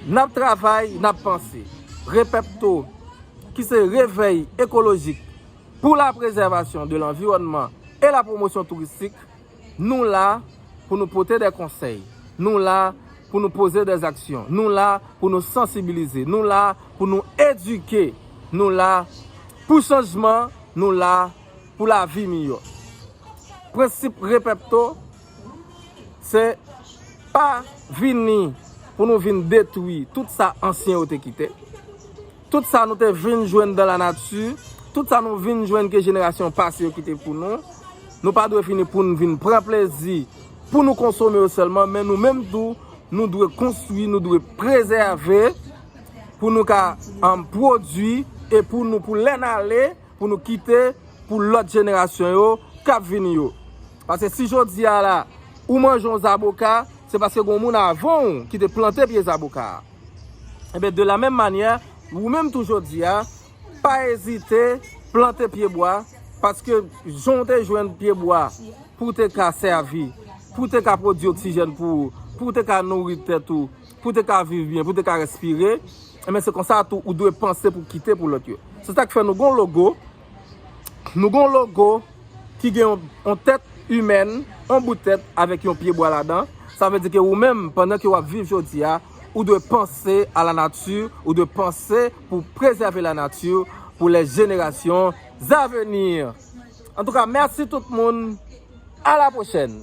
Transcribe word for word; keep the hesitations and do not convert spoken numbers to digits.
N ap travay, n ap panse. Repepto, ki se Réveil écologique pour la préservation de l'environnement et la promotion touristique, nou la pou nou pote de konsèy. Nou la pou nou poze de aksyon. Nou la pou nou sansibilize. Nou la pou nou edike. Nou la pou chanjman. Nou la pou lavi miyò. Prensip Repepto, se pa vini pou nou vin detwi tout sa ansyen yo te kite. Tout sa nou te vin jwenn dan lanati, tout sa nou vin jwenn ke jenerasyon pase yo kite pou nou, nou pa dwe vini pou n vin pran plezi pou nou konsome yo sèlman, men nou menm tou, nou dwe konstwi, nou dwe prezève pou nou ka um, pwodui e pou nou, pou lè n ale, pou nou kite pou lòt jenerasyon yo k ap vini yo. Paske si jodi a la, ou manje yon zaboka, se paske gen moun avan w ki te plante pye zaboka a. Ebyen, de la menm manyè, ou menm tou jodi a, pa ezite plante pye bwa, paske jan w te jwenn pye bwa pou w te ka sèvi, pou w te ka pwodui oksijèn pou ou, pou w te ka nouri tèt ou, pou w te ka viv byen, pou w te ka respire, ebyen, se konsa tou ou dwe panse pou kite pou lòt yo. Se sa k fè nou gon logo, nou gon logo ki gen yon, yon tèt imèn, yon bout tèt avèk yon pye bwa ladan. Sa vle di ke ou menm, pandan ke w ap viv jodi a, ou dwe panse a la nature, ou dwe panse pou prezève la nature pour les générations à venir. Antouka, mèsi tout moun. À la prochaine.